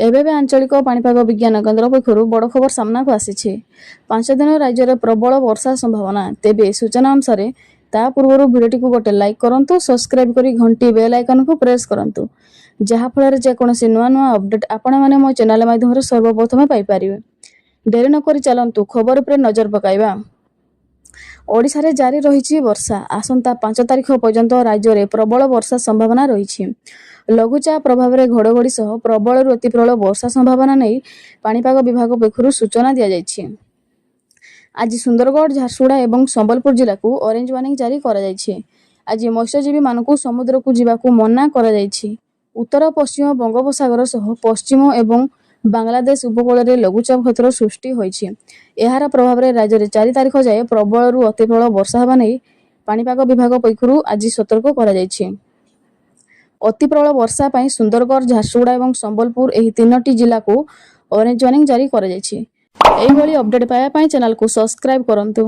ଏବେ ଏବେ ଆଞ୍ଚଳିକ ପାଣିପାଗ ବିଜ୍ଞାନ କେନ୍ଦ୍ର ପକ୍ଷରୁ ବଡ଼ ଖବର ସାମ୍ନାକୁ ଆସିଛି। 5 ଦିନ ରାଜ୍ୟରେ ପ୍ରବଳ ବର୍ଷା ସମ୍ଭାବନା। ତେବେ ସୂଚନା ଅନୁସାରେ, ତା ପୂର୍ବରୁ ଭିଡ଼ିଓଟିକୁ ଗୋଟେ ଲାଇକ୍ କରନ୍ତୁ, ସବସ୍କ୍ରାଇବ୍ କରି ଘଣ୍ଟି ବେଲ୍ ଆଇକନ୍କୁ ପ୍ରେସ୍ କରନ୍ତୁ, ଯାହାଫଳରେ ଯେକୌଣସି ନୂଆ ନୂଆ ଅପଡେଟ୍ ଆପଣମାନେ ମୋ ଚ୍ୟାନେଲ ମାଧ୍ୟମରେ ସର୍ବପ୍ରଥମେ ପାଇପାରିବେ। ଡେରି ନକରି ଚାଲନ୍ତୁ, ଖବର ଉପରେ ନଜର ପକାଇବା। ଓଡ଼ିଶାରେ ଜାରି ରହିଛି ବର୍ଷା। ଆସନ୍ତା 5 ତାରିଖ ପର୍ଯ୍ୟନ୍ତ ରାଜ୍ୟରେ ପ୍ରବଳ ବର୍ଷା ସମ୍ଭାବନା ରହିଛି। ଲଘୁଚାପ ପ୍ରଭାବରେ ଘଡ଼ଘଡ଼ି ସହ ପ୍ରବଳରୁ ଅତି ପ୍ରବଳ ବର୍ଷା ସମ୍ଭାବନା ନେଇ ପାଣିପାଗ ବିଭାଗ ପକ୍ଷରୁ ସୂଚନା ଦିଆଯାଇଛି। ଆଜି ସୁନ୍ଦରଗଡ଼, ଝାରସୁଗୁଡ଼ା ଏବଂ ସମ୍ବଲପୁର ଜିଲ୍ଲାକୁ ଅରେଞ୍ଜ ୱାର୍ଣ୍ଣିଂ ଜାରି କରାଯାଇଛି। ଆଜି ମତ୍ସ୍ୟଜୀବୀମାନଙ୍କୁ ସମୁଦ୍ରକୁ ଯିବାକୁ ମନା କରାଯାଇଛି। ଉତ୍ତର ପଶ୍ଚିମ ବଙ୍ଗୋପସାଗର ସହ ପଶ୍ଚିମ ଏବଂ ବାଂଲାଦେଶ ଉପକୂଳରେ ଲଘୁଚାପ କ୍ଷେତ୍ର ସୃଷ୍ଟି ହୋଇଛି। ଏହାର ପ୍ରଭାବରେ ରାଜ୍ୟରେ 4 ତାରିଖ ଯାଏ ପ୍ରବଳରୁ ଅତି ପ୍ରବଳ ବର୍ଷା ହେବା ନେଇ ପାଣିପାଗ ବିଭାଗ ପକ୍ଷରୁ ଆଜି ସତର୍କ କରାଯାଇଛି। ଅତି ପ୍ରବଳ ବର୍ଷା ପାଇଁ ସୁନ୍ଦରଗଡ଼, ଝାରସୁଗୁଡ଼ା ଏବଂ ସମ୍ବଲପୁର ଏହି ତିନୋଟି ଜିଲ୍ଲାକୁ ଅରେଞ୍ଜ ୱାର୍ଣ୍ଣିଂ ଜାରି କରାଯାଇଛି। ଏହିଭଳି ଅପଡେଟ୍ ପାଇବା ପାଇଁ ଚ୍ୟାନେଲକୁ ସବସ୍କ୍ରାଇବ୍ କରନ୍ତୁ।